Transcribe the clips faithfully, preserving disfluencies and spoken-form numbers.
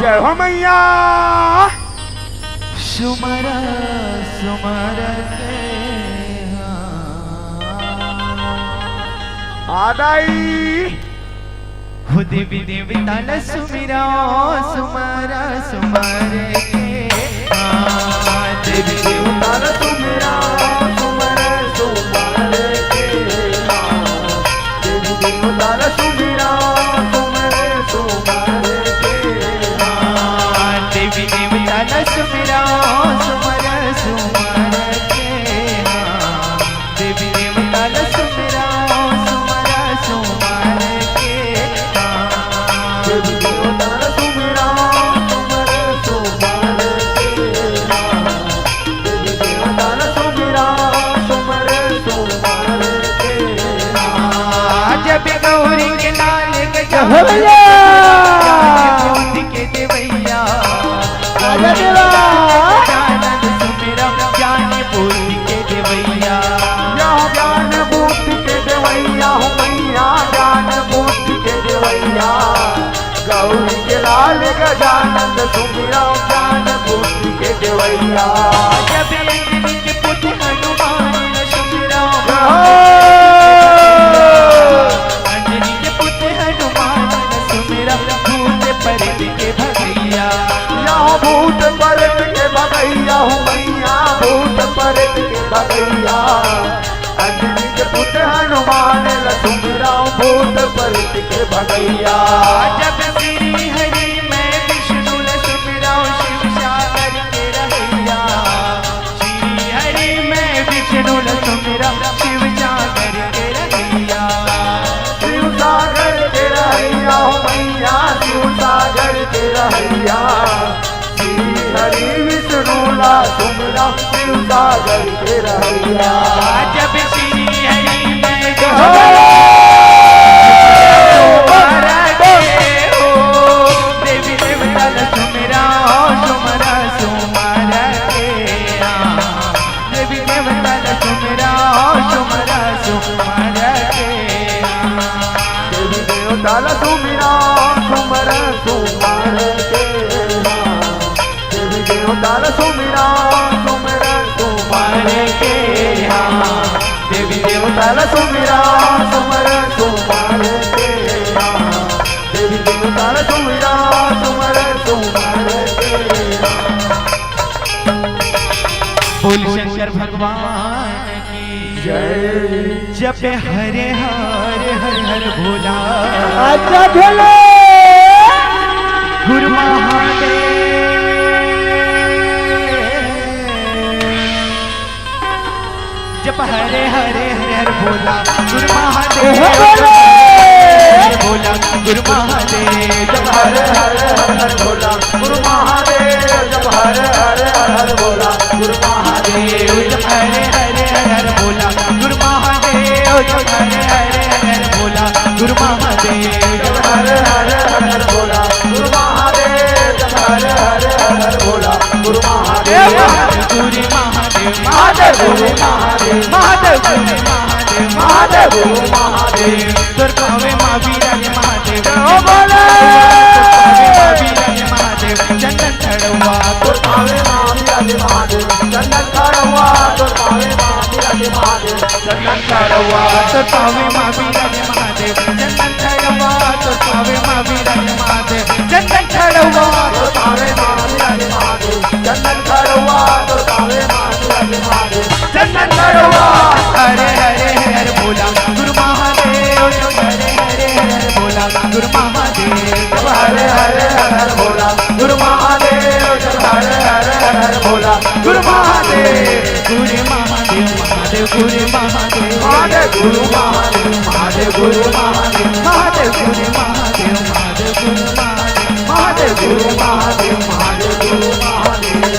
जय हो मैया। सुमर सुमर के आदाई। हो देवी देवता ल सुमिरा सुमर सुमर के। हाँ, देवी देवता ल सुमिरा सुमर सुमर के। हाँ, देवी देवता ल सुमिरा सुमर सुमर के। हाँ, देवी देवता ल सुमिरा सुमर सुमर के। हाँ, देवी देवता ल सुमिरा सुमर सुमर के। हाँ, देवी देवता ल सुमिरा सुमर सुमर के। हाँ, देवी देवता ल सुमिरा सुमर सुमर के। हाँ, जब गौरी के लाल के हो भैया। बुद्धि के देवैया। आजा देवा। ज्ञान सुमिरम ज्ञान बुद्धि के देवैया। या ज्ञान बुद्धि के देवैया हो मैया, ज्ञान बुद्धि के देवैया। गौरी के लाल गजानन सुमिरम ज्ञान बुद्धि के देवैया। जब अंजनी के पुत्र हनुमान सुमिरम। हो। अंजनी के पुत्र हनुमान सुमिरम भूत प्रेत के भगैया। या भूत प्रेत के भगैया हो मैया, भूत प्रेत के भगैया। अंजनी के पुत्र हनुमान ल सुमिरव भूत प्रेत के भगैया। जब श्री हरि मैं विष्णु ल सुमिरव शिव सागर के रहैया। श्री हरि मैं विष्णु ल सुमिरव शिव सागर के रहैया। शिव सागर के रहैया हो मैया, शिव सागर के रहैया। श्री हरि विष्णु ला सुमिरव शिव सागर के रहैया। जब श्री हरि मैं हो। देवी देवता ल सुमिरव सुमर सुमर के। देवी देवता ल सुमिरव सुमर सुमर के। देवी देवता ल सुमिरव सुमर सुमर के। देवी देवता ल सुमिरव सुमर सुमर के। देवी देवता ल सुमिरव सुमर सुमर के। देवी देवता ल सुमिरव सुमर सुमर के। बोल शंकर भगवान की जय। जप हरे हरे हर हर भोला। अच्छा भोले। गुरु महादेव। जप हरे हरे हर हर भोला। गुरु महादेव। हे भोले। हर भोला। गुरु महादेव। जप हरे हरे हर हर भोला। गुरु महादेव। जप हरे हरे हर हर भोला। गुरु महादेव। जप हरे हरे हर हर भोला। गुरु महादेव। जप हरे हरे हर हर भोला। गुरु महादेव। जप हरे हरे हर हर भोला। गुरु महादेव। जप हरे हरे हर हर भोला। गुरु महादेव। गुरु महादेव। महादेव गुरु महादेव। महादेव गुरु महादेव। महादेव गुरु महादेव। तोर पावे मा विराजे महादेव। ओ भोले। तोर पावे मा विराजे महादेव। चंदन खड़वा। तोर पावे मा विराजे महादेव। चंदन खड़वा। तोर पावे मा विराजे महादेव। चंदन खड़वा। तोर पावे मा विराजे महादेव। चंदन खड़वा। तोर पावे मा विराजे महादेव। चंदन खड़वा। तोर पावे मा विराजे महादेव। चंदन खड़वा। तोर पावे मा विराजे महादेव। चंदन खड़वा। हरे हरे हर भोला। गुरु महादेव। हरे हरे हर भोला। गुरु महादेव। हरे हरे हर हर भोला। गुरु महादेव। हरे हरे हर हर भोला। गुरु महादेव। गुरु महादेव। महादेव गुरु महादेव। महादेव गुरु महादेव। महादेव गुरु महादेव। महादेव गुरु महादेव। महादेव गुरु महादेव। महादेव गुरु महादेव। महादेव गुरु महादेव।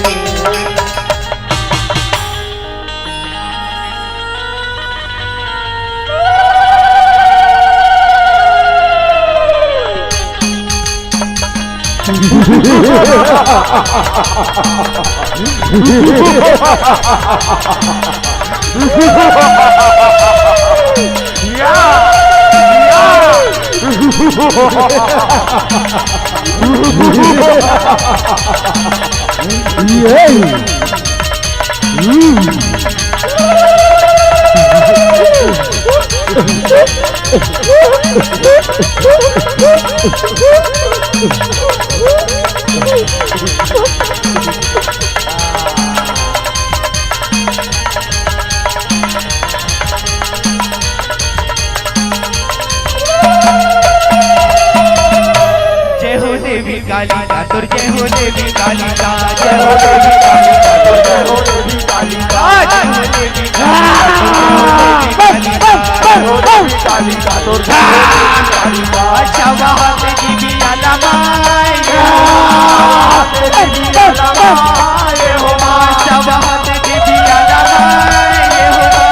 या, या। जय हो देवी कालिका तोर, जय हो देवी कालिका, जय हो देवी कालिका तोर, जय हो देवी कालिका, जय हो देवी कालिका तोर, जय हो देवी कालिका, जय हो देवी कालिका तोर, जय हो देवी कालिका। अच्छा, वहाँ पे जीविया लमाया, जीविया लमाया हो माँ, अच्छा, वहाँ पे जीविया लमाया हो माँ।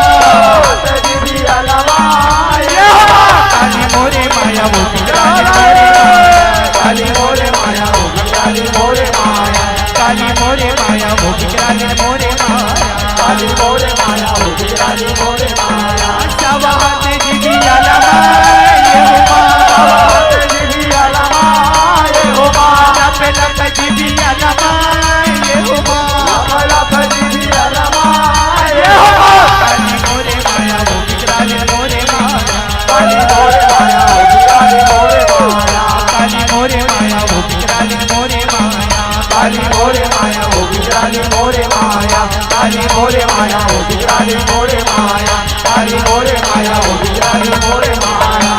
काली मोरे माया वो बिकराली मोरे माया, काली मोरे माया वो बिकराली मोरे माया, काली मोरे माया वो बिकराली मोरे माया, काली मोरे माया वो बिकराली मोरे माया। सब हाथ जीविया लमाए हो माँ, सब हाथ जीविया लमाए हो माँ, लप लप जीविया लमाए हो माँ, लप लप जीविया लमाए हो माँ। काली मोरे माया वो बिकराली मोरे माया, काली मोरे माया वो बिकराली मोरे माया, काली मोरे माया वो बिकराली मोरे माया, काली मोरे माया वो बिकराली मोरे माया, काली मोरे माया वो बिकराली मोरे माया, काली मोरे माया वो बिकराली मोरे माया।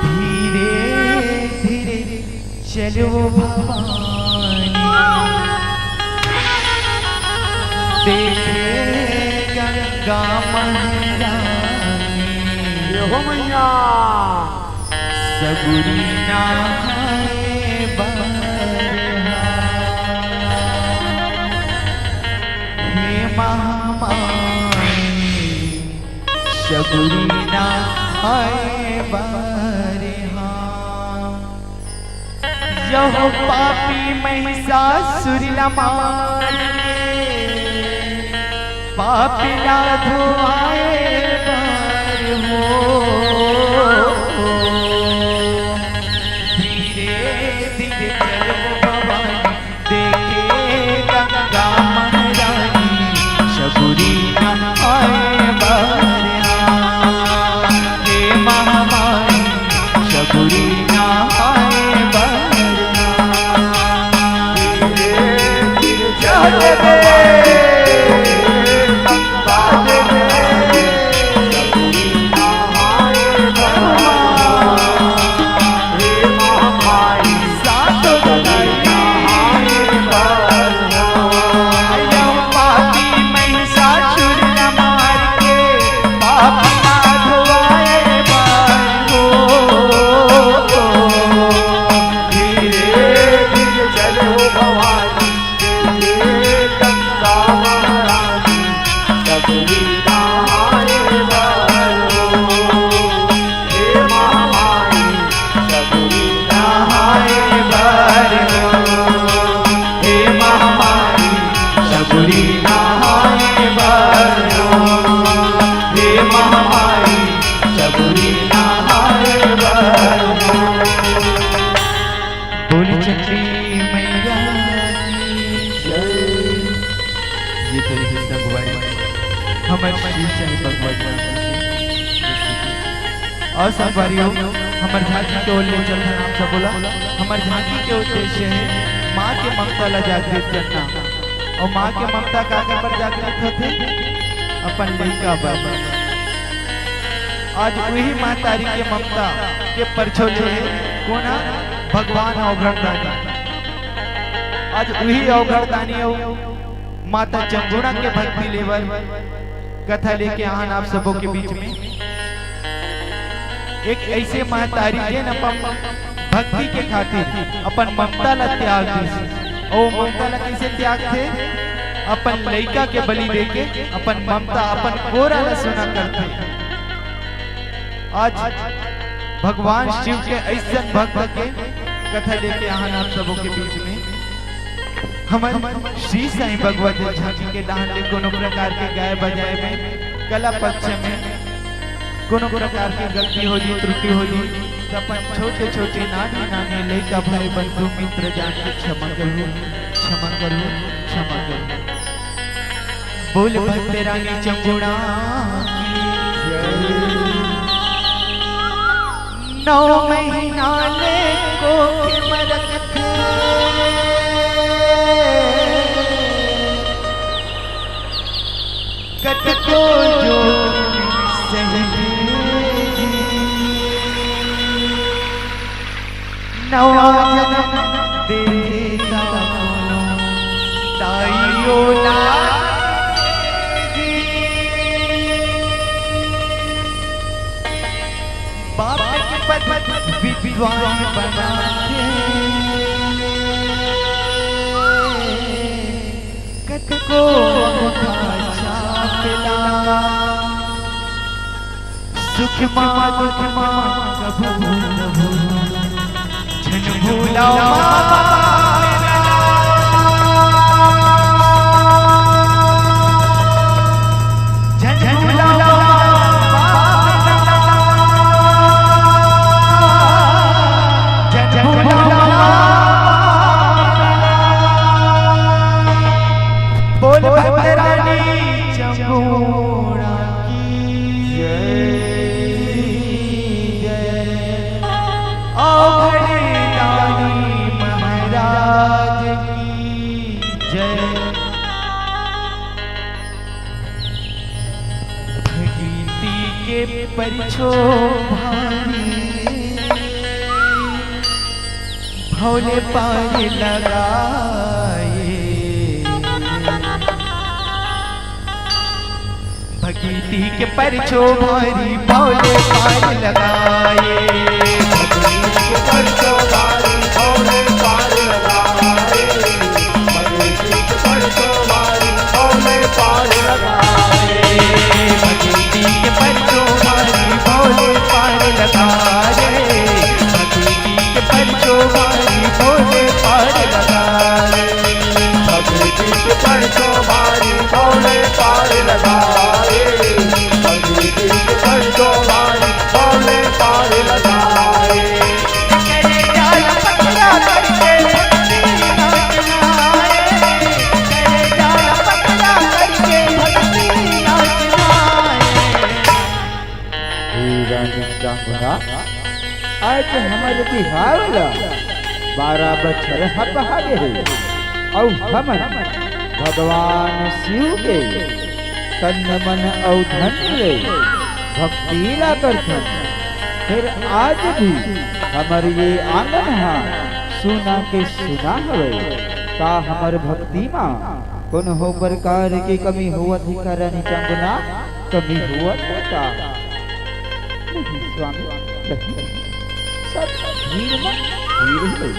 धीरे धीरे चलो भवानी, देखे गंगा महारानी। ये हो मैया। सगुरी नहाए बर हा। हे महामाई, सगुरी नहाए बर हा। यहो पापी महिषासुर ला मार के, पापी ला धोआए बर हो। धीरे धीरे चलो भवानी, देखे गंगा महारानी, सगुरी नहाए बर हा। हे महामाई, सगुरी नहाए बर हा। हे महामाई, सगुरी नहाए बर हो। हे महामाई, सगुरी नहाए बर हो। बोली चंडी मैया की जय। ये तो रहिस संगवारी, हमर श्री साईं भगवत धाम के। अउ संगवारी हो, हमर झांकी के ओर ले चलथन आप सबो ला। हमर झांकी के उद्देश्य हे माँ के ममता ला जागृत करना। अउ माँ के ममता काकर बर जागृत होथे? अपन लइका बर। आज उही महतारी के ममता के परछो ले हे कोन हा? भगवान औघड़दानी। आज उही औघड़दानी अउ माता चंगुड़ा के भक्ति लेवल कथा लेके आहन आप सबो के बीच में। एक ऐसे महतारी जेन अपन भक्ति के खातिर अपन ममता ला त्याग दिस। अउ ममता ला कइसे त्यागथे? अपन लइका के बलि देके अपन ममता, अपन कोरा ला सुना करथे। आज भगवान शिव के अइसन भक्त के कथा लेके आहन आप सबो के बीच में। हमर श्री साईं भगवत झांकी के डाहन ले कोनो प्रकार के गाय बजाए में, कला पक्ष में, कोनो प्रकार के गलती होही, त्रुटि होही, त अपन छोटे-छोटे, नाने-नाने लइका, भाई, बंधु, मित्र जान के क्षमा करहू, क्षमा करहू, क्षमा करहू। बोल भक्त रानी चंगुड़ा की जय। नौ महीना ले कोख म रखे, कतको जोखिम सहे जी। नवा जनम देथे त कोनो दाइयो लागे जी। बाप के पद विद्वान बनाथे, कतको अंगूठा छाप ला। सुख मा दुख मा कभू न भूलव, झन भूलव माँ बाप ला। झन भूलव माँ बाप ला। झन भूलव माँ बाप ला। बोल भक्त रानी चंगोड़ा की जय। जय। अवघड़ दानी महाराज की जय। भगीती के परछो भारी, भोले पार लगाए। भगीती के परछो भारी, भोले पार लगाए। भगीती के परछो भारी, भोले पार लगाए। भगीती के परछो भारी, भोले पार लगाए। भगीती के परछो भारी, भोले पार लगाए। भगीती के परछो भारी, भोले पार लगाए। भगीती के परछो भारी, भोले पार लगाए। भगीती के परछो भारी, भोले पार लगाए। करे जाल पकड़ा करके भक्ति नाच नाए। करे जाल पकड़ा करके भक्ति नाच नाए। हे रानी चांगुना, आज हमर बिहाव ला बारह बछर ह पहा गे हे, अउ हमन भगवान शिव के तन मन अउ धन ले भक्ति ला करथन। फेर आज भी हमर ये आंगन हा सुना के सुना हवय। का हमर भक्ति मा कोनो प्रकार के कमी होवत हे का रानी चांगुना? कमी होवत हे का? नहीं स्वामी, नहीं। सब भीड़ में भीड़ हे।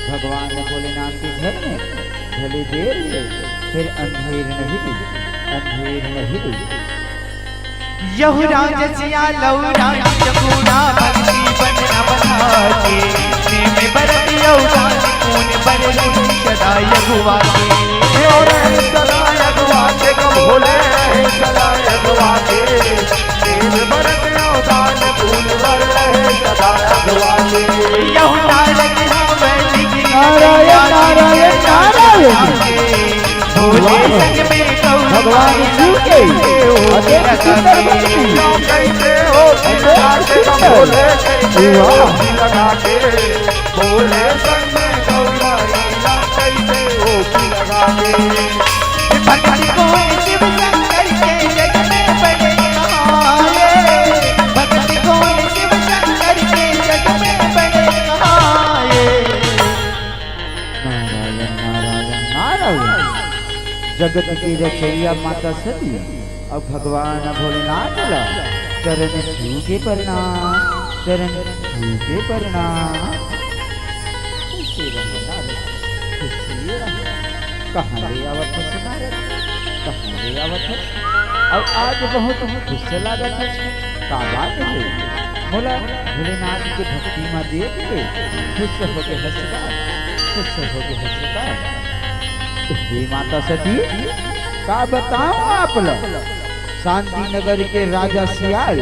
भगवान भोलेनाथ के घर में भले देर हे, फेर अंधेर नहीं, अंधेर नहीं। यहु राज सिया लहु रानी चंगुना, भगती बंधना बंधाके, नेम बरत अउ दान पुन बर रही सदा अगुवाके। हे रहे सदा अगुवाके, कब भोले रहे सदा अगुवाके। नेम बरत अउ दान पुन बर रहे सदा अगुवाके। यहु तारक हवै जी की नारायण, नारायण, नारायण। भोले संग में गौरी भगवान माई शिव के अत्यंत सुंदर भक्ति। कैसे हो अत्यंत सुंदर। भोले कैसे हो वाह। लगा के, भोले संग में गौरी माई कैसे हो लगा के। भक्ति कौन शिव शंकर के जग में बड़े कमाए। भक्ति कौन शिव शंकर के जग में बड़े कमाए। नारायण, नारायण, नारायण। जगत के रचैया माता सती अउ भगवान भोलेनाथ ला चरण छू के प्रणाम, चरण छू के प्रणाम। खुशी रहो नारद, खुशी रहो। कहाँ ले आवत हस नारद, कहाँ ले आवत हस? अउ आज बहुत खुश लागत हस। का बात हे? मोला भोलेनाथ के भक्ति म देख के खुश होके हंसता, खुश होके हंसता। हे माता सती, का बताऊं आप ला? शांति नगर के राजा सियाल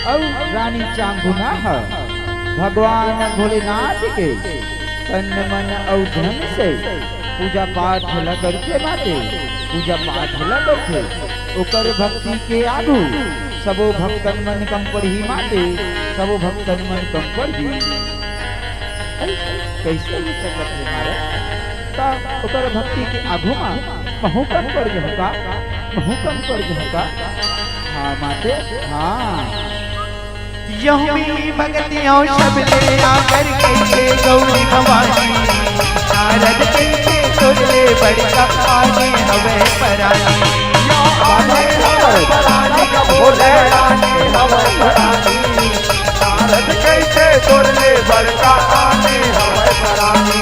अउ रानी चांगुना ह भगवान भोलेनाथ के तन मन अउ धन से पूजा पाठ ल करथे माते, पूजा पाठ ल करथे। ओकर भक्ति के आगू सबो भक्तन मन कम पड़ही माते, सबो भक्तन मन कम पड़ही। अरे, कइसे हो सकत हे महाराज? त ओकर भक्ति के आगू म महूं कम पड़ जहूं का? महूं कम पड़ जहूं का? हाँ माते, हाँ। यहू में भगतियों शब्द आकर कइसे गौरी भवानी, नारद कइसे तोर ले बड़का आने हवे परानी। आने हवे परानी, भोले आने हवे परानी। नारद कइसे तोर ले बड़का आने हवे परानी।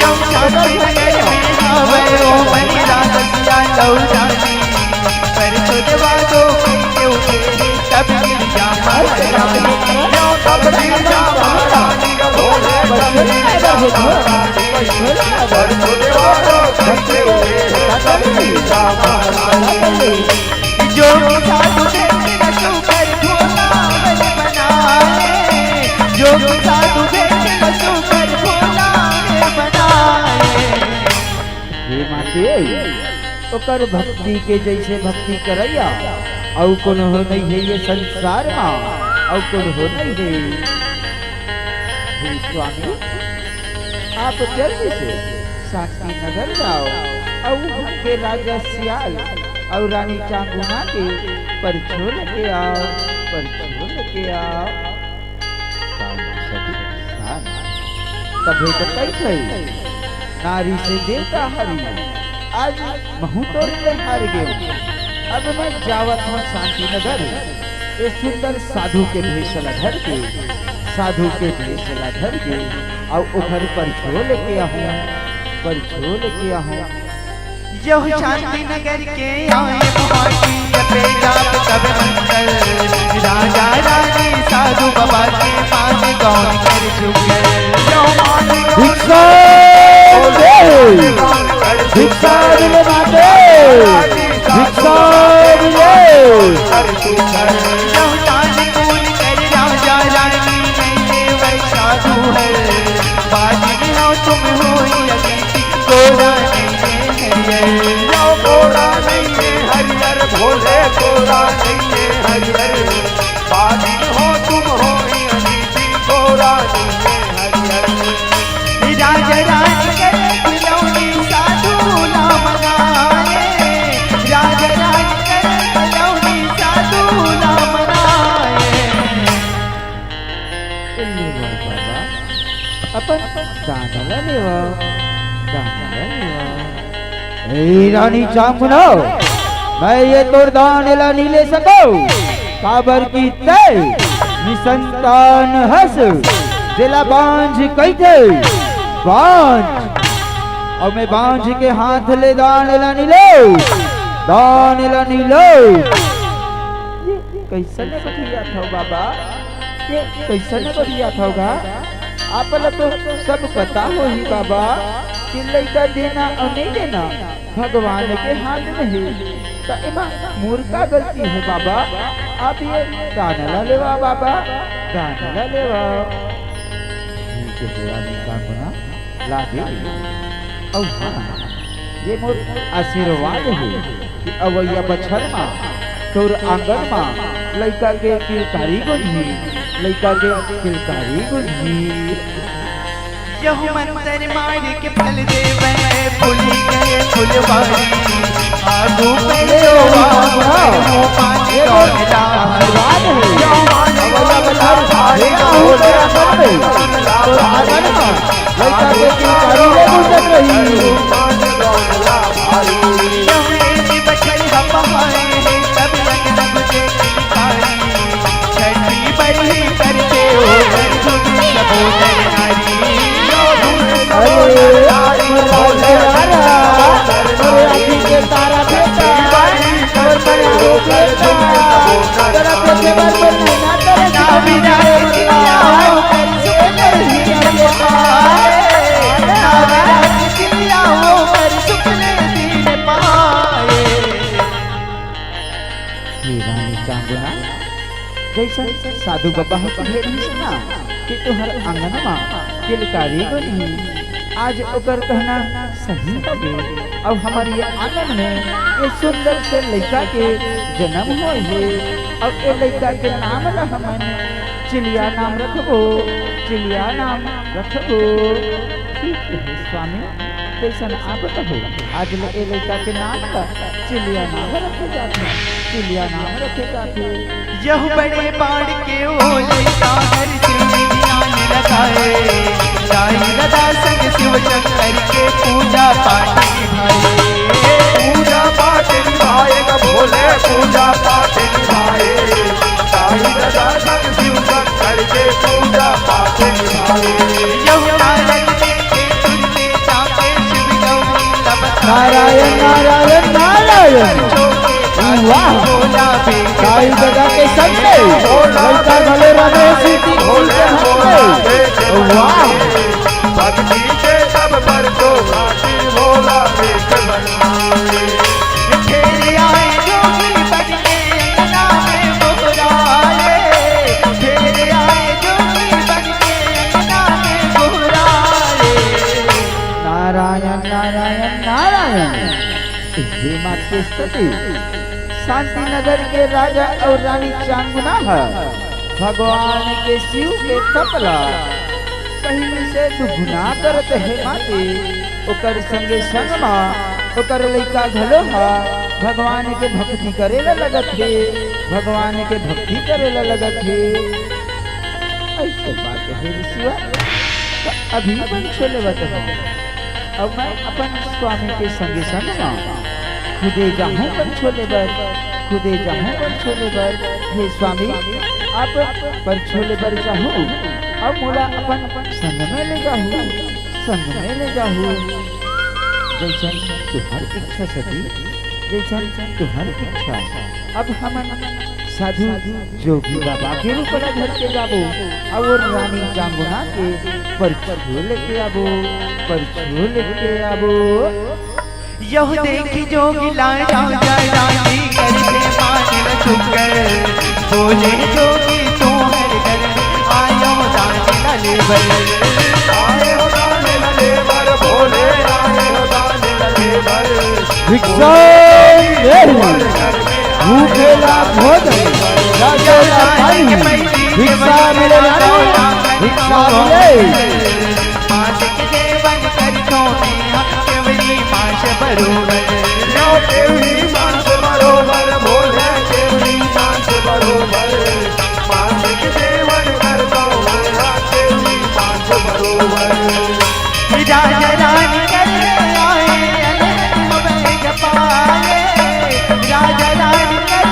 यहू शांति नगर में हवे ओ मनी राजसिया लौ जानी। पर छोटवा दो कइसे उठे तब गिर जा महारानी। यहू तब गिर जा महारानी, भोले तब गिर जा महारानी। पर छोटवा दो कइसे उठे तब गिर जा महारानी। जोगी साधु भेष न सुकर भोला हर बनाए, जोगी साधु भेष न सुकर भोला हर बनाए। हे माते, ओकर भक्ति के जइसे भक्ति करइया अउ कोनो हो नइ हे ये संसार मा, अउ कोनो हो नइ हे। हे स्वामी, आप जल्दी से शांति नगर जाओ अउ उहाँ के राजा सियाल अउ रानी चांगुना के परछोल के आओ, परछोल के आओ। शांत, शांत। तभे तो कहिथे, नारी से देवता हारी। आज महूं तोर ले हार गेंव। अब मैं जावत हंव शांति नगर। ए सुंदर साधु के भेष ला धर के, साधु के भेष ला धर के, अउ ओखर परछोल के आहूं, परछोल के आहूं। यहू शांति नगर के आए महाकी, जपे जाप तब मंगल। राजा रानी साधु बाबा के मान गौन कर जुगल। भिक्षा दे, भिक्षा मिले माते, भिक्षा मिले। यहू दान पुण्य कर राजा रानी, नहीं देवै साधु हर। बाजिन हो तुम होई अतिथि, कोरा नहीं है हरियर। यो कोरा नहीं है हरियर, भोले कोरा नहीं है हरियर। बाजिन हो तुम होई अतिथि, कोरा नहीं है हरियर। राजा राज कर खिलौनी साधु ना मनाए, राजा राज कर खिलौनी साधु ना मनाए। ए लेवा बाबा, अपन दान ला लेवा, दान ला लेवा। ए रानी चामुना, मैं ये तोर दान ला नइ ले सकंव, काबर कि तैं निसंतान हस, जेला बांझ कहिथे, बांझ। अउ मैं बांझ के हाथ ले दान ला नइ लेंव, दान ला नइ लेंव। ये कइसन बतियाथव बाबा? ये कइसन बतियाथव गा? आप ला तो सब पता होही बाबा कि लइका देना अउ नइ देना भगवान के हाथ में हे। त एमा मोर का गलती हे बाबा? आप ये दान ला लेवा बाबा, दान ला लेवा। ठीक हे, रानी चामुना, ला दे। अउ हाँ, ये मोर आशीर्वाद हे कि अवइया बछर मा तोर आंगन मा लइका के किलकारी गुंजही, लइका के किलकारी गुंजही। यहू मंतर मार के फल देवै, फूली गए फुलवारी। आगू में जो आगू में मुँह पानी ये मोर कौन ला? आशीर्वाद हे। यहू मंतर मार के फल देवै, फूली गए फुलवारी। लइका के किलकारी ले गुंजत रही। अरे, अरे, अरे, अरे, अभी के तारा बेटा, अरे, अरे, अरे, अरे, अरे, जइसन साधु बाबा ह कहे रहिस ना कि तुहर आंगन म किलकारी बनही, आज ओकर कहना सही हवे। अउ हमर ये आंगन में ये सुंदर से लइका के जन्म होय हे, अउ ये लइका के नाम ल हमन चिलिया नाम रखबो, चिलिया नाम रखबो। ठीक हे स्वामी, जइसन आप कहो, आज ले ए लइका के नाम ल चिलिया नाम रखे जाथे, चिलिया नाम रखे जाथे। यहू बड़े बाढ़ के ओ लइका हर दिन ध्यान लगाए, साईं दादा संग शिव शंकर के पूजा पाठ निभाए। पूजा पाठ निभाए ग भोले, पूजा पाठ निभाए। साईं दादा संग शिव शंकर के पूजा पाठ निभाए। यहू नारायण के तुझ में जाके शिव गौरी लब नारायण, नारायण, नारायण। वाह। साईं दादा के संग में लइका घलो रमेश जी के संग में। वाह। भक्ति के सब पर तो खातिर भोला एक बनाए। घेर आए जोगी बन के अंगना में बोराए। घेर आए जोगी बन के अंगना में बोराए। नारायण, नारायण, नारायण। हे माँ केसती, शांति नगर के राजा अउ रानी चांगुना ह भगवान के शिव के तप ल पहिली से दुगुना करत हे माते। ओकर संगे संग म ओकर लइका घलो ह भगवान के भक्ति करे ल लगत हे, भगवान के भक्ति करे ल लगत हे। अइसे बात हे रे शिवा, त अभी पंचो लेवत हंव। अउ मैं अपन स्वामी के संगे संग म खुदे जाहूं पंचो लेबर, खुदे जाहूं पंचो लेबर। हे स्वामी, आप पंचो लेबर जाहू अउ मोला अपन संग में ले जाहू, संग में ले जाहू। जइसन तुहर इच्छा सती, जइसन तुहर इच्छा। अब हमन साधु जोगी बाबा के रूप ला धर के जाबो, अउ रानी चांगुना के परछो लेके आबो, परछो लेके आबो। यहू देखि जोगी ला राजा रानी करथे मान ल शुकर, बोले जोगी तोहर घर में आयो दान ल लेबर। आयो दान ल लेबर, बोले आयो दान ल लेबर। भिक्षा देहि, भूखे ला भोजन, प्यासे ला पानी, भिक्षा मिले रानी, भिक्षा मिले। मांस के सेवन करथों मेंहा, केवली मांस बरोबर। यो केवली मांस बरोबर, बोले केवली मांस बरोबर। मांस के सेवन करथों मेंहा, केवली मांस बरोबर। राजा रानी कर आए, अलग बैठ पाए। राजा रानी कर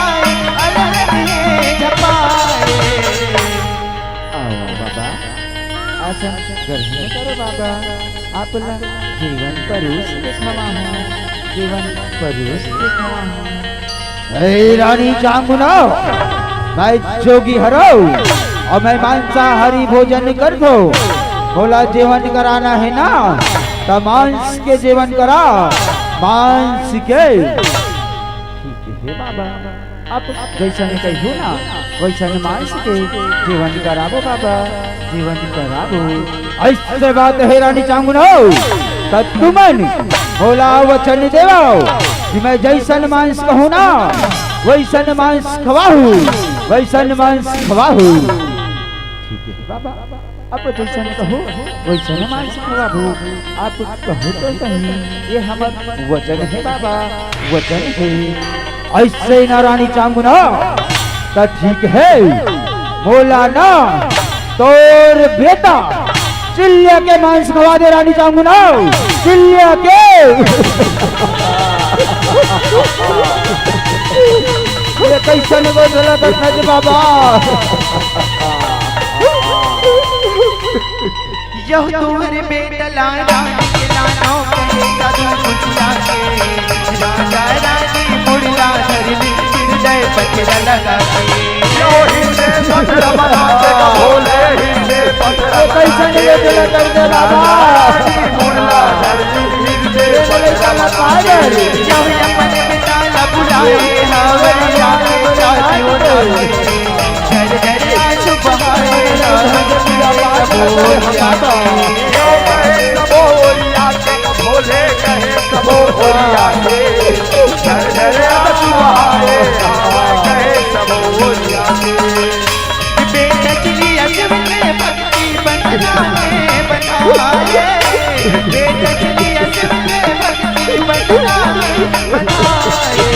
आए, अलग बैठ पाए। आओ बाबा, आसन ग्रहण करो बाबा। आप ला जेवन परोस के खवाहूं, जेवन परोस के खवाहूं। ए रानी चांगुना, मैं जोगी हरव अउ मैं मांसाहारी भोजन करथों। मोला जेवन कराना हे ना, त मांस के जेवन करा, मांस के। ठीक हे बाबा, आप जइसन कहिहू ना, वइसन मांस के जेवन कराबो बाबा, जेवन कराबो। अइसे बात हे रानी चांगुना, त तुमन मोला वचन देवव कि मैं जइसन मांस कहूं ना, वइसन मांस खवाहू, वइसन मांस खवाहू। ठीक हे बाबा, आप जइसन कहो, वइसन मांस खवाबो। आप कहो तो सही, ये हमर वचन हे बाबा, वचन हे। अइसे ना रानी चांगुना, त ठीक हे, मोला ना तोर बेटा चिल्लिया के मांस खवा दे रानी चांगुना, चिल्लिया के। ये कइसन गोठ ल करत हे बाबा। यहू तोहर बेटा ला रानी के लानो कहे जादू कुटिया के। राजा रानी मुड़ला धरली हृदय पथरा लगा के। यो हिरदे पथरा बना दे गा भोले, हिरदे पथरा ये कइसन गोठ ल करत हे बाबा। रानी मुड़ला धरली हृदय पथरा लगा के। यहू अपन बेटा ला बुलाए, हावरिया के जादू डाले। कहे सबो ओरिया के, भोले कहे सबो ओरिया के, झर झर आंसू बहाए, आवे कहे सबो ओरिया के। बेटा चलिया शिव के भक्ति बंधना में बंधाए, बेटा चलिया शिव के भक्ति बंधना में बंधाए।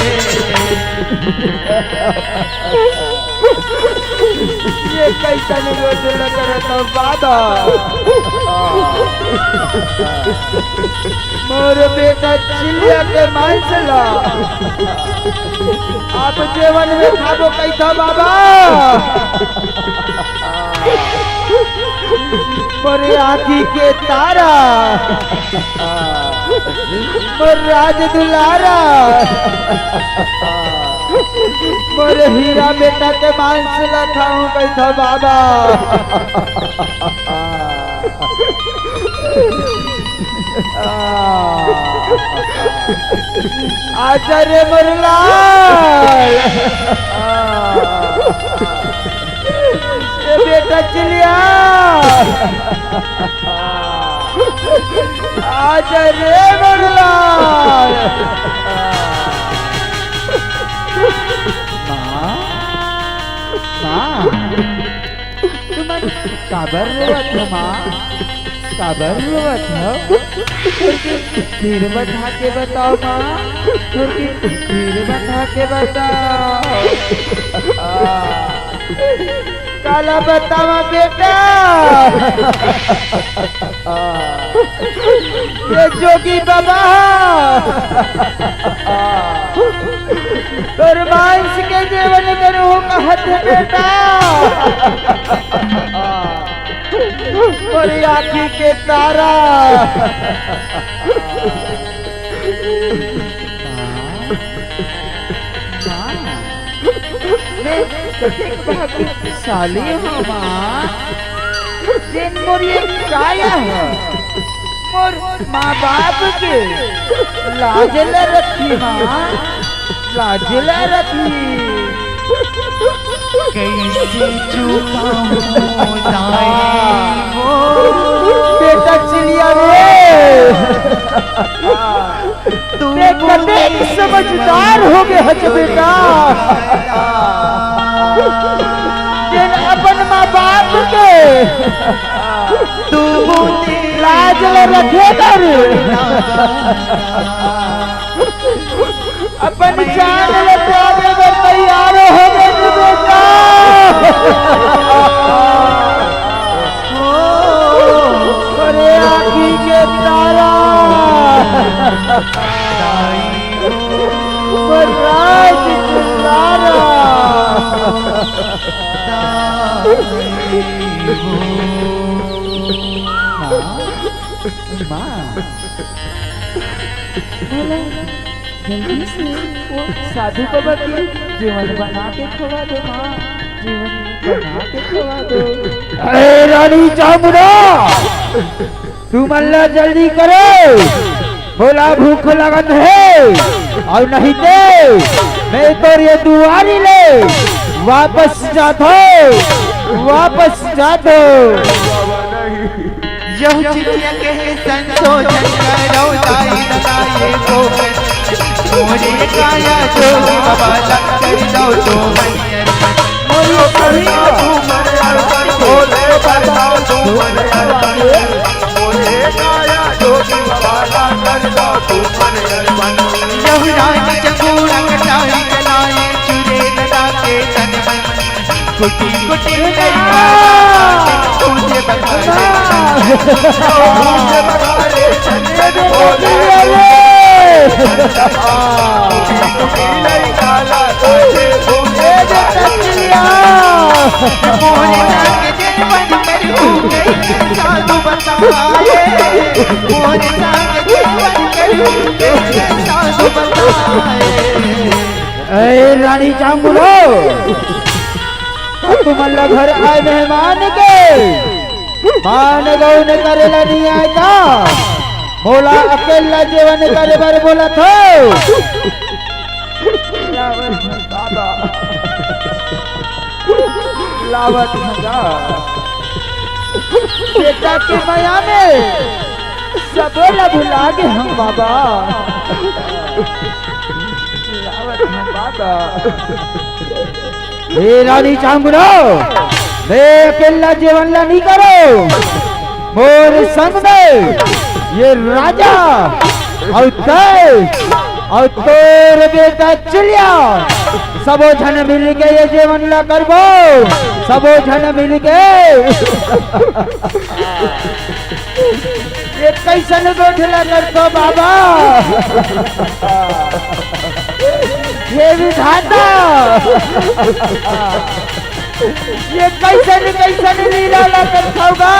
ये कैसन रोज लग रहा था बाबा? मोर बेटा चिल्लिया के मांस ला आप जेवन में खाबो कैथा बाबा? मोर आँखी के तारा, मोर राज दुलारा, मोर हीरा बेटा के मांस ला खाऊं कैथा बाबा? आजा रे मोर लाल। ए बेटा चिल्लिया, आजा रे मोर लाल। माँ, माँ। तुमन काबर रोवत हो माँ? काबर रोवत हो? थोरकिन धीर बंधा के बताओ माँ, थोरकिन धीर बंधा के बताओ। आ, काला बतावा बेटा? ये जोगी बाबा, तोर मांस के जेवन करूँ कहत हे बेटा, मोर आँखी के तारा। माँ, माँ, मैं कतेक भाग्यशाली हूँ माँ, जेन मोर ये काया है, मोर माँ बाप के लाज ल रखी माँ, लाज ल रखी। कैसे चुकाऊं दाई वो? बेटा चिल्लिया रे, तू ते कतेक समझदार हो गए हच बेटा। तेन अपन माँ बाप के तू लाज ल रखे कर। अपन जान ल त्यागे बर तैयार हो गए बेटा। अरे आँखी के तारा, राज दुलारा। माँ, माँ, बोला। जल्दी से वो साधु बाबा के जेवन बना के खवा दो माँ, जेवन बना के खवा दो। अरे रानी चामुंडा, तुमन ला जल्दी करे, मोला भूख लगत हे, अउ नहीं ते मैं तोर ये दुआरी ले वापस जाथों, वापस जाथों। यहू चिट्ठिया के संशोधन करौ दाई ददा ये को। मोरे काया जोगी बाबा ला कर दौ तो मन अर्पण। मोरे काया तू मन अर्पण, भोले बाबा तू मन अर्पण। मोरे काया जोगी बाबा ला कर दौ तू मन अर्पण। यहू राज चकोरा कटारी चलाए चुरे ददा के तन मन। कोटि कोटि लइका तुझे बधाई। तुझे बधाई। कोटि कोटि लइका ला तुझे, तुझे बधाई। मोरे संग जेवन करहू कहिके साधु बताए। मोरे संग जेवन करहू कहिके साधु बताए। ए रानी चामुंडो, तुमन ला घर आए मेहमान के मान गौन करे ला नहीं आए का? मोला अकेला जेवन करे बर बोलत हो। लावत हूँ दादा, लावत हूँ गा। बेटा के मया में सबो ला भुला गे हम बाबा। लावत हम बाबा। ए रानी चांगुनो, मैं अकेला जेवन ला नहीं करो, मोर संग में ये राजा अउ तय अउ तोर बेटा चिलिया, सबो झन मिल के ये जेवन ला करबो, सबो झन मिल के। ये कइसन गोठ ला करथो बाबा, हे विधाता, ये कइसन कइसन लीला ला करथो गा।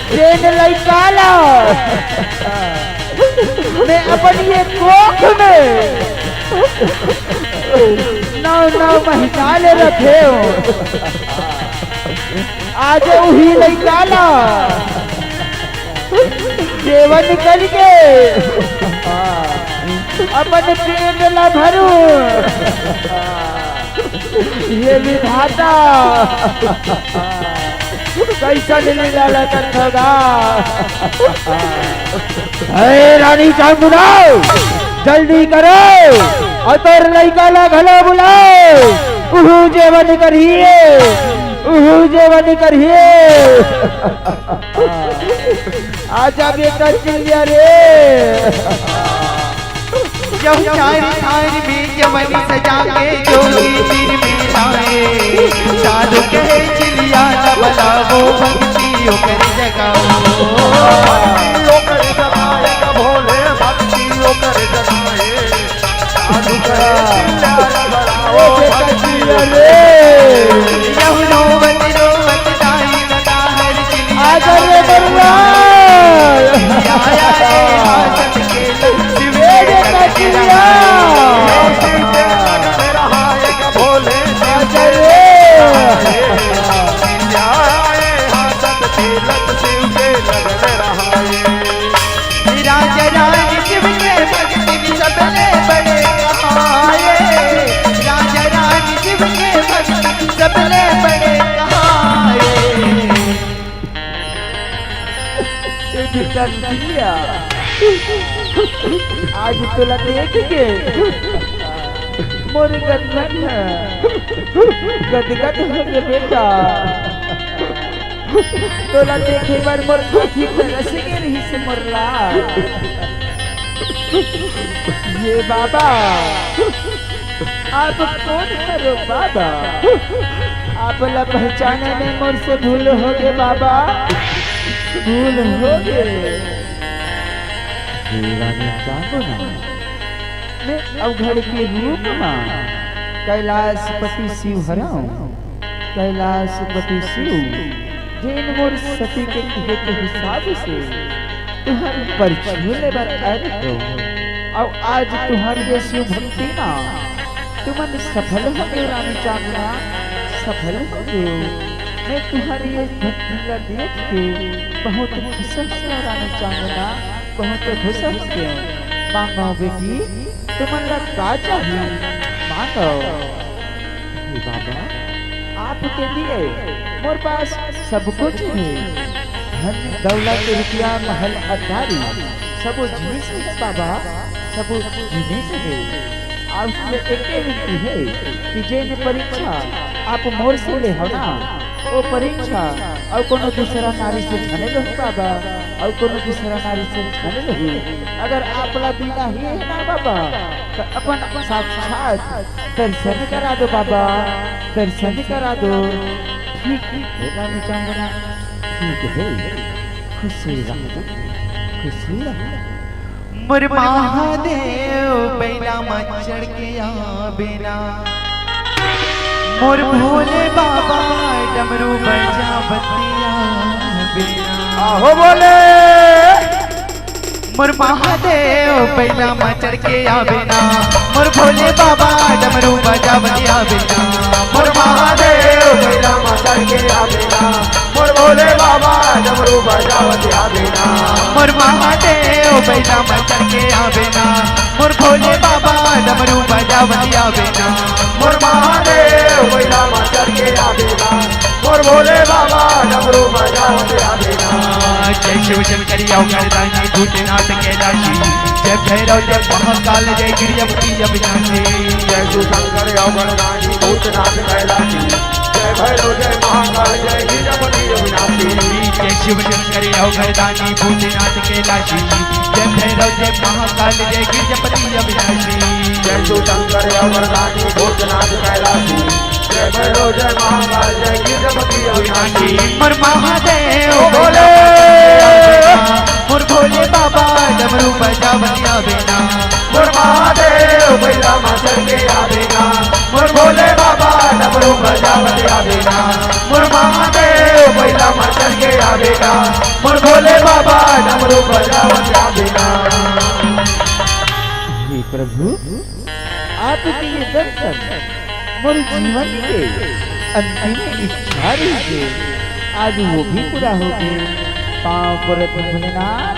जेन लइका ला मैं अपन ये कोख में नौ नौ महीना ले रखे हूँ, आज उही लइका ला जेवन करके अपन पेट ला भरू। हे विधाता, कइसन लीला ला करथो गा। हे रानी चांगुनो, जल्दी करो, अउ तोर लइका ला घलो बुलाओ, उहू जेवन करही, उहू जेवन करही। आजा बेटा चिलिया रे। यहू चारी थारी में जवन सजा के जोगी पीर में लाए। साधु कहे चिलिया न बलावो, भक्ति ओकर जगाओ। भक्ति ओकर जगाए, भोले भक्ति ओकर जगाए। साधु कहे चिलिया न बलावो, भक्ति ओकर जगाए। यहू नौबत नौबत दाई आजा रे बरुआ। आजा रे। राजा रानी शिव के भक्ति सबले बड़े कहाए। राजा रानी शिव के भक्ति सबले बड़े कहाए। ए बेटा चिलिया, आज तोला देख के मोर गदगद ह, गदगद हो गे बेटा। तोला देखे बर मोर आँखी तरस गे रहिस मोर लाल। हे बाबा, आप कोन हरो बाबा? आप ला पहचाने में मोर से भूल हो गे बाबा, भूल हो गे। हे रानी चांदना, मैं अवघड़ के रूप मा कैलाशपति शिव हरंव। कैलाशपति शिव, जेन मोर सती के कहे के हिसाब से तुहर परछू ले बर आए रहे हो, अउ आज तुहर ये शिव भक्ति मा तुमन सफल हो गए रानी चांदना, सफल हो गए। मैं तुहर ये भक्ति ला देख के बहुत खुश हो गया रानी चांदना, बहुत खुश हो गया। मांगो बेटी, तुमन ला का चाहिए, मांगो। हे बाबा, आपके लिए मोर पास सब कुछ है, धन दौलत, रुपया, महल, अटारी, सब जिनिस है बाबा, सब जिनिस है। आप से एके विनती है कि जेन परीक्षा आप मोर से ले हो ना, वो परीक्षा अउ कोनो दूसरा नारी से झने लो बाबा, अउ कोनो दूसरा नारी से झने लो। अगर आप ला बिना ही है ना बाबा, त अपन साक्षात दर्शन करा दो बाबा, दर्शन करा दो। ठीक है रानी चांदना, ठीक है, खुश रहो, खुश रहो। मोर महादेव बैला म चढ़ के आबे ना, मोर भोले बाबा डमरू बजावत आबे ना। आहो बोले। मोर महादेव बैला म चढ़ के आबे ना, मोर भोले बाबा डमरू बजावत आबे ना। मोर महादेव बैला म चढ़ के आबे ना, मोर भोले बाबा डमरू बजावत आबे ना। मोर महादेव बैला म चढ़ के आबे ना, मोर भोले बाबा डमरू बजावत आबे ना। मोर महादेव बैला म चढ़ के आबे ना। मोर भोले बाबा डमरू बजावत आवे ना। जय शिव शंकर अवघड़दानी भूतनाथ कैलाशी, जय भैरव जय महाकाल जय गिरिजपति अविनाशी। जय शिव शंकर अवघड़दानी भूतनाथ कैलाशी, जय भैरव जय महाकाल जय गिरिजपति अविनाशी। जय शिव शंकर अवघड़दानी भूतनाथ कैलाशी, जय भैरव जय महाकाल जय गिरिजपति अविनाशी। जय शिव शंकर अवघड़दानी भूतनाथ कैलाशी, जय भैरव जय महाकाल जय गिरिजपति अविनाशी। मोर महादेव भोले, मोर भोले बाबा डमरू बजावत आवे ना। मोर महादेव भैला माचर के आवे ना। मोर भोले बाबा डमरू बजावत आवे ना। मोर महादेव भैला माचर के आवे ना। मोर भोले बाबा डमरू बजावत आवे ना। हे प्रभु, आपके ये दर्शन मोर जीवन के अंतिम इच्छा रहिसे, आज वो भी पूरा होगे। पाँव परत हँव भोलेनाथ,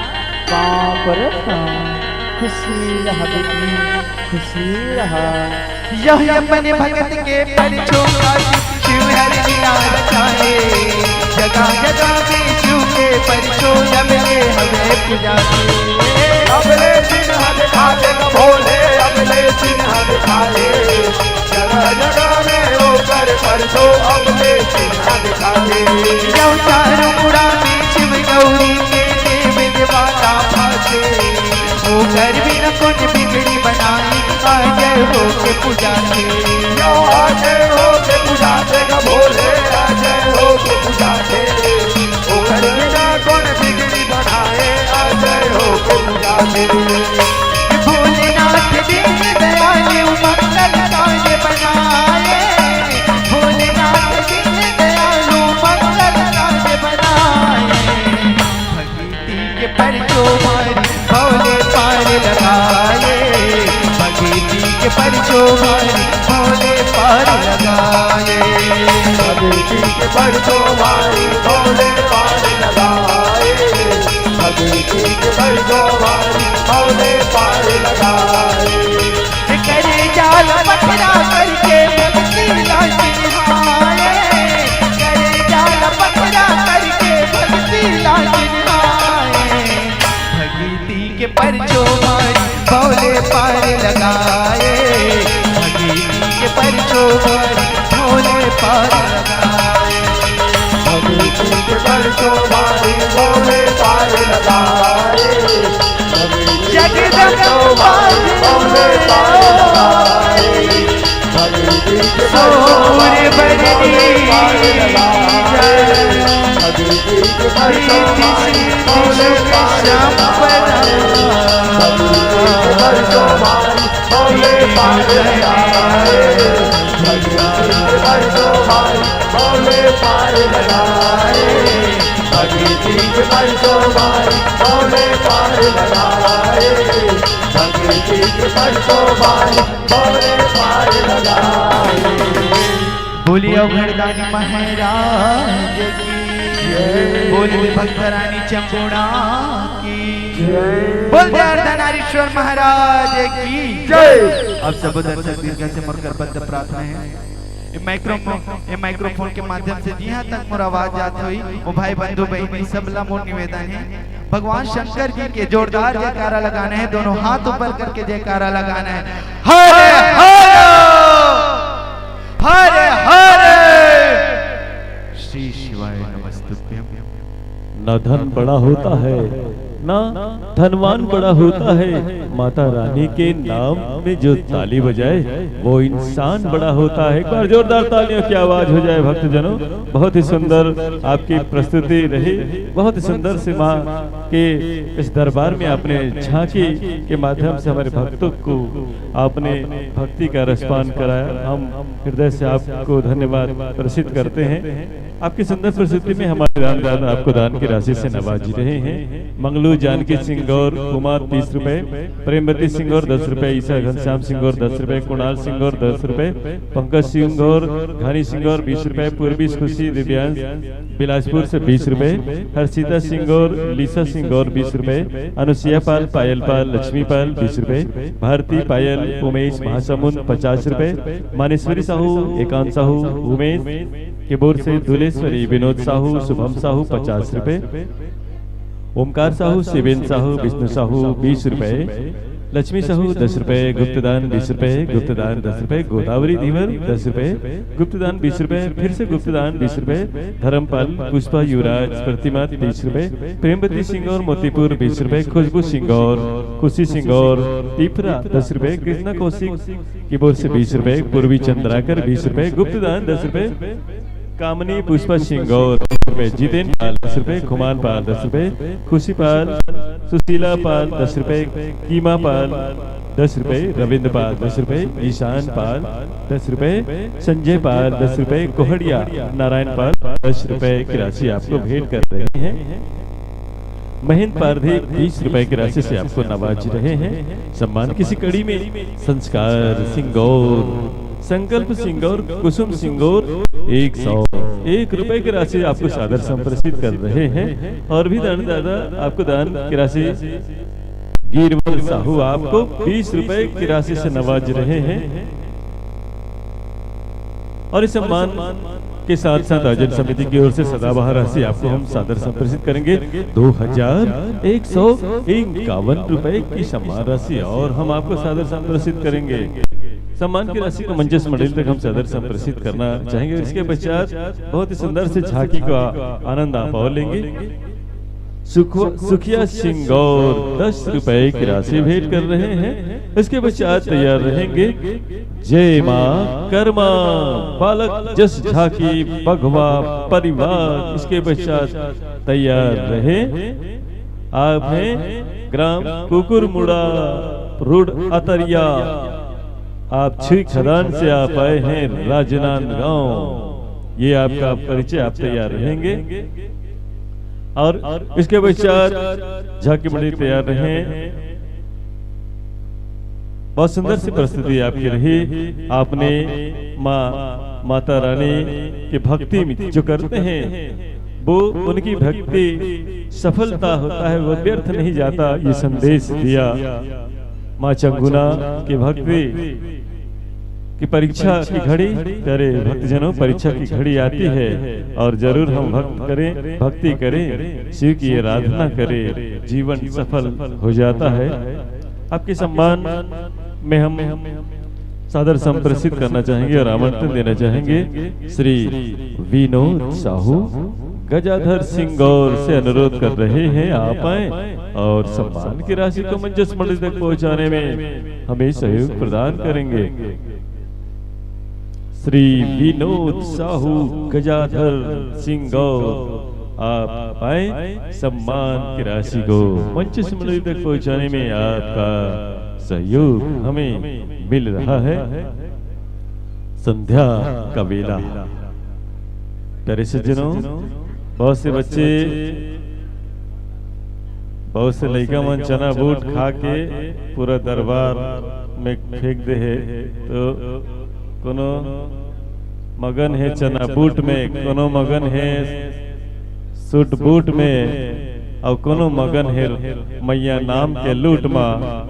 पाँव परत हँव। खुशी रहा बेटी, खुशी रहा। यह अपने भगत के परचो का शिव हर लीला रचाए। जगह जगह में शिव के परचो अबले हवे पूजा के। अबले चिन्ह दिखाते न भोले, अबले चिन्ह दिखाते। जगह जगह में ओकर परचो अबले चिन्ह दिखाते। यह चारों मुड़ा में शिव गौरी के देव देवता भाते। ओकर बिना कोन बिगड़ी बनाई, अजय होके पूजा के। यो अजय होके पूजा के ग भोले, अजय होके पूजा के। ओकर बिना कोन बिगड़ी बनाए, अजय होके पूजा के। भोलेनाथ दीन दयालु मंगल कार्य बनाए। भोलेनाथ दीन दयालु मंगल कार्य बनाए। भक्ति के परचो मारी भोले पार लगाए। भक्ति के परचो मारी भोले पार लगाए। भक्ति के परचो मारी भोले पार लगाए। भक्ति के परचो मारी भोले पार लगाए। करे जाल पथरा करके भक्ति ला चिन्हाए। करे जाल पथरा करके भक्ति ला चिन्हाए। भक्ति के परचो मारी भोले पार लगाए। भक्ति के परचो मारी भोले पार लगाए। भक्ति के परचो मारी भोले पार लगाए। जगदम्बा भोले पार लगाए। भक्ति के परचो मारी भोले पार लगाए। भक्ति के परचो मारी भोले पार लगाए। भक्ति के परचो मारी भोले पार लगाए। भक्ति के परचो मारी भोले पार लगाए। भक्ति के परचो मारी भोले पार लगाए। भक्ति के परचो मारी भोले पार लगाए। बोलिए अवघड़दानी महाराज की। बोल दे भक्त रानी चंगुड़ा की। बोल दे अर्धनारीश्वर महाराज की। जय। अब सब दर्शक दीर्घ से मोर करबद्ध प्रार्थना है। ये माइक्रोफोन, ये माइक्रोफोन के माध्यम से जिहाँ तक मोर आवाज जात होही, वो भाई बंधु बहिनी सब ला मोर निवेदन है, भगवान शंकर जी के जोरदार जयकारा लगाना है, दोनों हाथ ऊपर करके जयकारा लगाना है। हर हर हर हर श्री शिवाय नमस्तुभ्यम। ना धन बड़ा होता है, ना धनवान बड़ा होता है। माता रानी के नाम में जो ताली बजाए, वो इंसान बड़ा होता है। एक बार जोरदार तालियों की आवाज हो जाए भक्तजनों। बहुत ही सुंदर आपकी प्रस्तुति रही, बहुत ही सुंदर से माँ के इस दरबार में आपने झांकी के माध्यम से हमारे भक्तों को आपने भक्ति का रसपान कराया। हम हृदय से आपको धन्यवाद प्रेषित करते हैं। आपकी सुंदर प्रस्तुति में हमारे दानदार आपको दान की राशि से नवाज रहे हैं। मंगलू जानकी सिंगौर कुमार तीस रुपए, प्रेमवती सिंगौर दस रुपए, ईसा घनश्याम सिंगौर दस रुपए, कुणाल सिंगौर दस रुपए, पंकज सिंगौर, घनी सिंगौर बीस रुपए, पूर्वी खुशी दिव्यांश बिलासपुर से बीस रुपए, हर्षिता सिंगौर, लीसा सिंगौर बीस रुपए, अनुसुईया पाल, पायल पाल, लक्ष्मी पाल बीस रुपए, भारती पायल, उमेश महासमुंद पचास रुपए, मानेश्वरी साहू, एकांत साहू, उमेश के बोर से दुलेश्वरी, विनोद साहू, शुभम साहू पचास रुपए, ओमकार साहू, शिवेन साहू, विष्णु साहू बीस रुपए, लक्ष्मी साहू दस रुपए, गुप्तदान बीस रुपए, गुप्तदान दस रुपए, गोदावरी धीवर दस रुपए, गुप्तदान बीस रुपए, फिर से गुप्तदान बीस रुपए, धर्मपाल, पुष्पा, युवराज, प्रतिमा तीस रुपए, प्रेमवती सिंगौर मोतीपुर बीस रुपए, खुशबू सिंगौर, खुशी सिंगौर, टिपरा दस रुपए, कृष्णा कौशिक की बोर से बीस रुपए, पूर्वी चंद्राकर बीस रुपए, गुप्तदान दस रुपए, कामनी पुष्पा सिंगौर दस रुपए, जितेन पाल दस रुपए, खुमान पाल दस रुपए, खुशी पाल, सुशीला पाल दस रुपए, कीमा पाल दस रुपए, रविंद्र पाल दस रुपए, ईशान पाल दस रुपए, संजय पाल दस रुपए, कोहड़िया नारायण पाल दस रुपए की राशि आपको भेंट कर रहे हैं। महेंद्र पारधी बीस रुपए की राशि से आपको नवाज रहे हैं। सम्मान की इसी कड़ी में संस्कार सिंगौर, संकल्प सिंगौर, कुसुम सिंगौर एक सौ एक रुपए की राशि आपको सादर संप्रेषित कर रहे हैं। और भी दानदाता आपको दान की राशि, गिरवल साहू आपको बीस रुपए की राशि से नवाज रहे हैं। और इस सम्मान के साथ साथ आयोजन समिति की ओर से सदाबहार राशि आपको हम सादर संप्रेषित करेंगे दो हजार एक सौ इक्यावन रुपए की सम्मान राशि, और हम आपको सादर संप्रेषित करेंगे। सम्मान की राशि को मंजस मंडली तक हम सादर संप्रेषित करना चाहेंगे। इसके पश्चात बहुत ही सुंदर से झांकी का आनंद आप और लेंगे। सुख-, सुखिया सिंगौर दस रुपए की राशि भेंट कर रहे हैं। इसके पश्चात तैयार रहेंगे जय माँ कर्मा, बालक जस झांकी बघवा परिवार। इसके पश्चात तैयार रहे, आप हैं ग्राम कुकुरमुड़ा, रोड अतरिया, आप छुई खदान से आप आए हैं राजनांदगांव। ये आपका परिचय, आप तैयार रहेंगे। और इसके पश्चात झांकी मंडली तैयार रहें। बहुत सुंदर सी प्रस्तुति आपकी रही। आपने माँ, माता रानी की भक्ति में जो करते हैं, वो उनकी भक्ति सफलता होता है, वो व्यर्थ नहीं जाता, ये संदेश दिया। माँ चंगुना की भक्ति की परीक्षा की घड़ी, प्यारे भक्तजनों, परीक्षा की घड़ी आती है और जरूर हम भक्त करें, भक्ति करें, शिव की आराधना करें, जीवन सफल हो जाता है। आपके सम्मान में हम सादर संप्रेषित करना चाहेंगे और आमंत्रण देना चाहेंगे श्री विनोद साहू, गजाधर सिंगौर से अनुरोध कर रहे हैं, आप आए और सम्मान की राशि को मंजस मंडली तक पहुंचाने में हमें सहयोग प्रदान करेंगे। श्री विनोद साहू, गजाधर सिंगौर, आप आए, सम्मान की राशि को मंजस मंडली तक पहुंचाने में आपका सहयोग हमें मिल रहा है। संध्या का बेला। प्यारे सज्जनों, बहुत से बच्चे, बहुत से लइका मन चना बूट खा के पूरा दरबार में फेंक दे हे। तो कोनो मगन हे चना बूट में, कोनो मगन हे सूट बूट में, अउ कोनो मगन हे मैया नाम के लूट मा,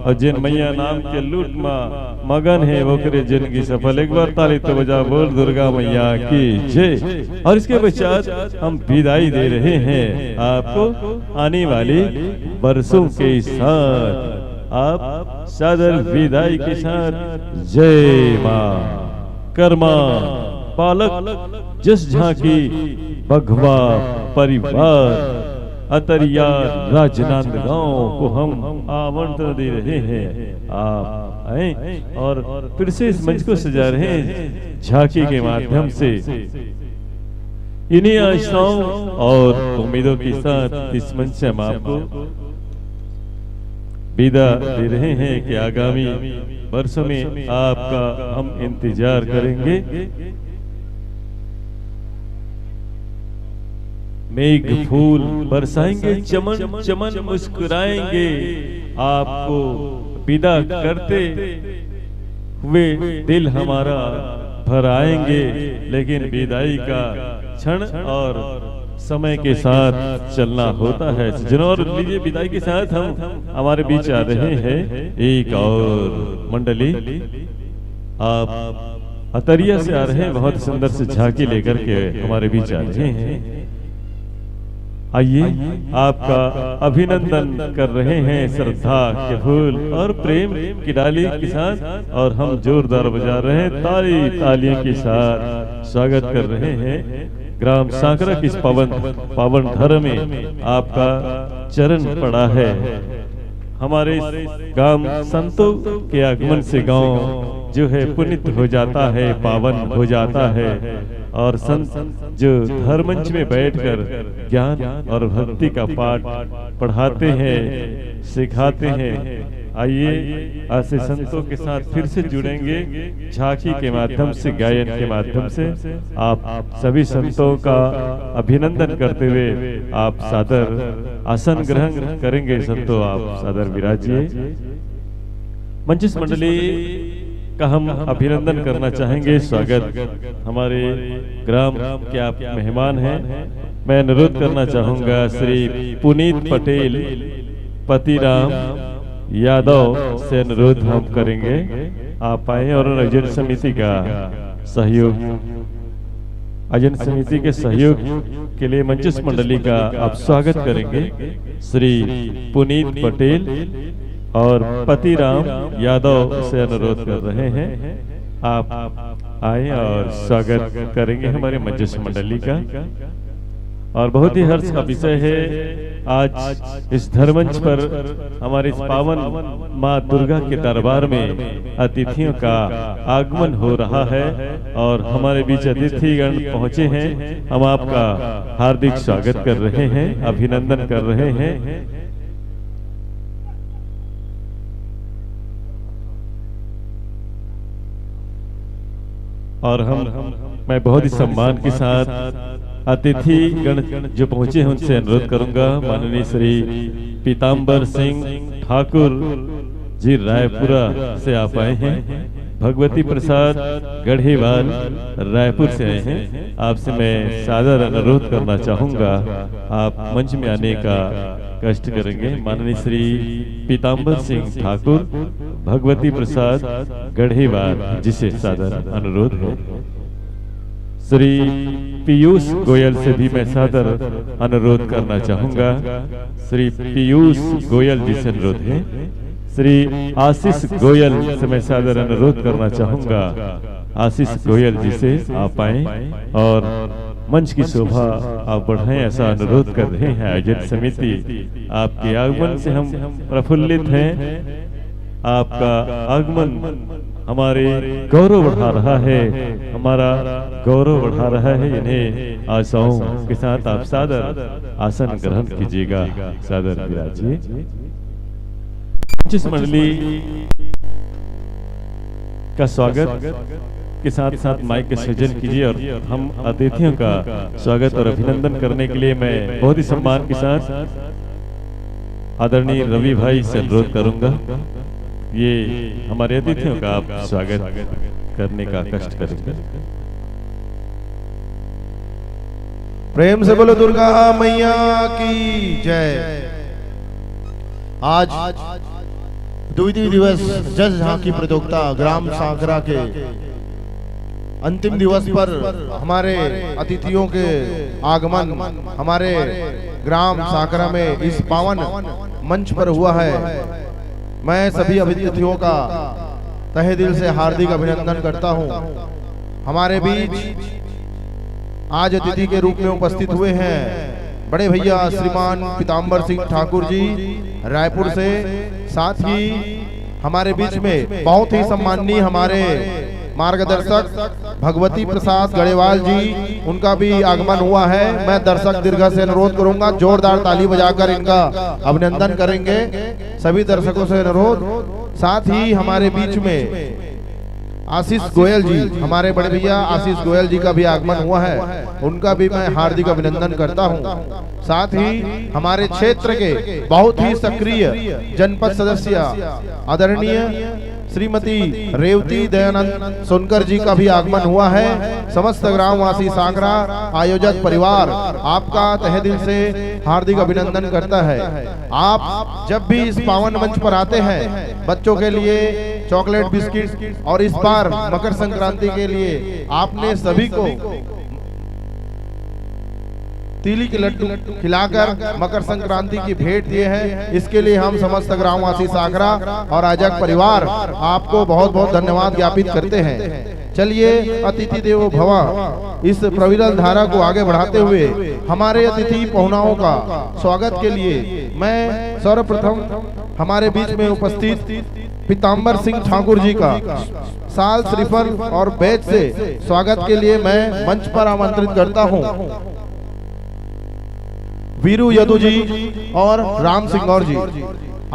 अउ जेन मैया नाम के लूट मा मगन हे, ओकरे जिंदगी सफल। एक बार ताली तो बजा, बोल दुर्गा मैया की जय। और इसके पश्चात हम विदाई दे रहे हैं आपको आने वाले बरसों के साथ। आप सादर विदाई के साथ जय माँ कर्मा, बालक जस झांकी, बघवा परिवार, अतरिया, राजनांदगांव को हम आमंत्रण दे रहे हैं। आप आए और फिर से इस मंच को सजा रहे हैं झांकी के माध्यम से। इन्हीं आशाओं और उम्मीदों के साथ इस मंच से हम आपको विदा दे रहे हैं कि आगामी वर्षों में आपका हम इंतजार करेंगे। मेघ फूल बरसाएंगे, चमन चमन मुस्कुराएंगे। आपको विदा करते हुए दिल हमारा भर आएंगे, लेकिन विदाई का क्षण और समय के साथ चलना होता है। सज्जनों, और लीजिए, विदाई के साथ हम, हमारे बीच आ रहे हैं एक और मंडली। आप अतरिया से आ रहे हैं, बहुत सुंदर सी झांकी लेकर के हमारे बीच आ रहे हैं। आइए, आपका अभिनंदन कर रहे हैं श्रद्धा के फूल और प्रेम की डाली के साथ, और हम जोरदार बजा रहे हैं, ताली तालियों के साथ स्वागत कर रहे हैं। ग्राम सांकरा के इस पावन, पावन धर्म में आपका चरण पड़ा है। हमारे इस गांव संतों के आगमन से गांव जो है पुनीत हो जाता है, पावन हो जाता है। और संत जो धर्मंच में बैठकर ज्ञान और भक्ति का पाठ पढ़ाते हैं, सिखाते हैं। आइए, ऐसे संतों के साथ फिर से जुड़ेंगे, झांकी के माध्यम से, गायन के माध्यम से। आप सभी संतों का अभिनंदन करते हुए आप सादर आसन ग्रहण करेंगे। संतों, आप सादर विराजिए। मंजिश मंडली का हम अभिनंदन करना चाहेंगे, स्वागत। हमारे ग्राम के आप मेहमान हैं। मैं अनुरोध करना चाहूंगा, श्री पुनीत पटेल, पतिराम यादव से अनुरोध हम करेंगे, आप आए और आयोजन समिति का सहयोग, आयोजन समिति के सहयोग के लिए मंजिश मंडली का आप स्वागत करेंगे। श्री पुनीत पटेल और पतिराम यादव से अनुरोध कर रहे हैं, आप आए और स्वागत करेंगे हमारे मंजिश मंडली का। और बहुत ही हर्ष का विषय है, आज इस धर्मंच पर हमारे इस पावन माँ दुर्गा के दरबार में अतिथियों का आगमन हो रहा है और हमारे बीच अतिथिगण पहुंचे हैं। हम आपका हार्दिक स्वागत कर रहे हैं, अभिनंदन कर रहे हैं। और हम, मैं बहुत ही सम्मान के साथ अतिथि गण जो पहुंचे हैं, उनसे अनुरोध करूंगा, माननीय श्री पीताम्बर सिंह ठाकुर जी रायपुरा से आप आए हैं, भगवती प्रसाद गढ़ेवाल रायपुर से आए हैं, आपसे मैं सादर अनुरोध करना चाहूंगा, आप मंच में आने का कष्ट करेंगे। माननीय श्री पीताम्बर सिंह ठाकुर, भगवती प्रसाद गढ़ेवाल जी से सादर अनुरोध है। श्री पीयूष गोयल से भी मैं सादर अनुरोध करना चाहूंगा। श्री पीयूष गोयल जी से अनुरोध है। श्री आशीष गोयल से मैं सादर अनुरोध करना चाहूंगा। आशीष गोयल जी से आप आए और मंच की शोभा आप बढ़ाएं, ऐसा अनुरोध कर रहे हैं आयोजन समिति। आपके आगमन से हम प्रफुल्लित हैं। आपका आगमन हमारे गौरव बढ़ा रहा है, हमारा गौरव बढ़ा रहा है। इन्हें आशाओं के साथ आप सादर आसन ग्रहण कीजिएगा, सादर विराजिए। मंजिश मंडली का स्वागत के साथ साथ माइक का सृजन कीजिए और हम अतिथियों का स्वागत और अभिनंदन करने के लिए मैं बहुत ही सम्मान के साथ आदरणीय रवि भाई से अनुरोध करूंगा, ये हमारे अतिथियों का आप स्वागत करने का कष्ट करेंगे। प्रेम से बोलो दुर्गा मैया की जय। आज द्वितीय दिवस जस झांकी प्रतियोगिता ग्राम सांकरा के अंतिम दिवस पर हमारे अतिथियों के आगमन हमारे ग्राम सांकरा में इस पावन मंच पर हुआ है। मैं सभी अतिथियों का तहे दिल से हार्दिक अभिनंदन करता हूं। हमारे बीच आज अतिथि के रूप में उपस्थित हुए हैं बड़े भैया श्रीमान पीताम्बर सिंह ठाकुर जी रायपुर से, साथ ही हमारे बीच में बहुत ही सम्माननीय हमारे मार्गदर्शक भगवती प्रसाद गढ़ेवाल जी, उनका भी आगमन हुआ है। मैं दर्शक दीर्घा से अनुरोध करूंगा, जोरदार ताली बजाकर इनका अभिनंदन करेंगे। सभी दर्शकों से अनुरोध, साथ ही हमारे बीच में आशीष गोयल जी, हमारे बड़े भैया आशीष गोयल जी का भी आगमन हुआ है, उनका भी मैं हार्दिक अभिनंदन करता हूं। साथ ही हमारे क्षेत्र के बहुत ही सक्रिय जनपद सदस्य आदरणीय श्रीमती रेवती दयानंद सोनकर जी का भी आगमन हुआ है। समस्त ग्रामवासी सांकरा आयोजक परिवार आपका तहे दिल से हार्दिक अभिनंदन करता है। आप जब भी इस पावन मंच पर आते हैं, बच्चों के लिए चॉकलेट, बिस्किट और इस बार मकर संक्रांति के लिए आपने सभी को तिली के लड्डू खिलाकर मकर संक्रांति की भेंट दिए हैं, इसके लिए हम समस्त ग्रामवासी सांकरा और आयोजक परिवार आपको बहुत बहुत धन्यवाद ज्ञापित करते हैं। चलिए, अतिथि देवो भव, इस प्रविरल धारा को आगे बढ़ाते हुए हमारे अतिथि पहुनाओं का स्वागत के लिए मैं सर्वप्रथम हमारे बीच में उपस्थित पीताम्बर सिंह ठाकुर जी का साल श्रीफल और बैच से स्वागत के लिए मैं मंच पर आमंत्रित करता हूं वीरू यदु जी और राम सिंगौर जी।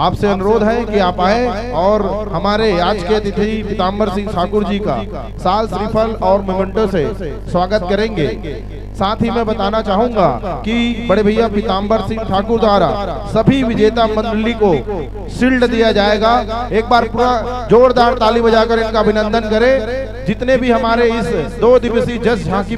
आपसे अनुरोध है कि आप आए और हमारे आज के अतिथि पीताम्बर सिंह ठाकुर जी का साल श्रीफल और मोमेंटो से स्वागत करेंगे। साथ ही मैं बताना चाहूंगा कि बड़े भैया पीताम्बर सिंह ठाकुर द्वारा सभी विजेता मंडली को शील्ड दिया जाएगा। एक बार पूरा जोरदार ताली बजाकर इनका अभिनंदन करें। जितने भी हमारे इस दो दिवसीय जस झांकी